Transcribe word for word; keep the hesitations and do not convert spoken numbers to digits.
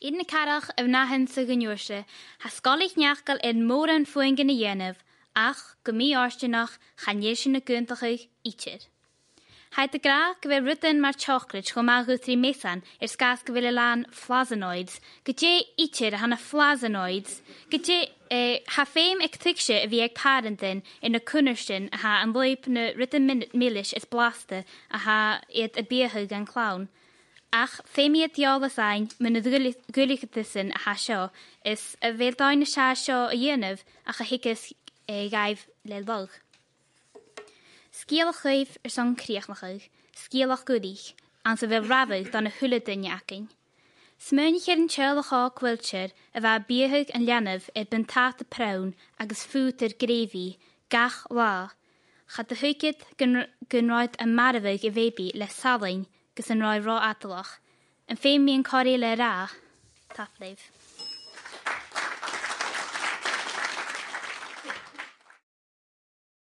Air na cathraichean a bh' ann an seo an uair sin, tha sgoilearan a' faighinn mòran phuingean a dhèanamh, ach gu mì-fhortanach chan eil sinn ag aontachadh idir. Tha iad ag ràdh gu bheil rudan mar chocolate cho math a ghabhas trì measan air sgàth 's gu bheil e làn flavonoids. Gu dè idir a tha na flavonoids? Gu dè, eh, tha feum aig tuigse a bhith aig pàrantan air na cunnartan a tha an lùib na rudan min-, milis is blasta a tha iad a' biathadh dhan chlann. Ach feumaidh iad eòlas fhaighinn mu na dhuil-, dhuilgheadasan a tha seo, is a bheil dòigh nas fheàrr seo a dhèanamh ach a theagasg, eh, dhaibh le lagh. Sgeulachd dhuibh airson crìochnachadh, sgeulachd dhuibh, anns a bheil rabhadh dhan a h-uile duine againn. Smaoinich air an teaghlach òg Wiltshire a bha a' biathadh an leanabh air buntàta pronn agus fùdar gravy gach latha. Cha do thuig iad gun, gun robh iad a' marbhadh a' bhèibidh le salann gus an robh e ro fhadalach. Am feum mi an còmhradh a ràdh? Tapadh leibh.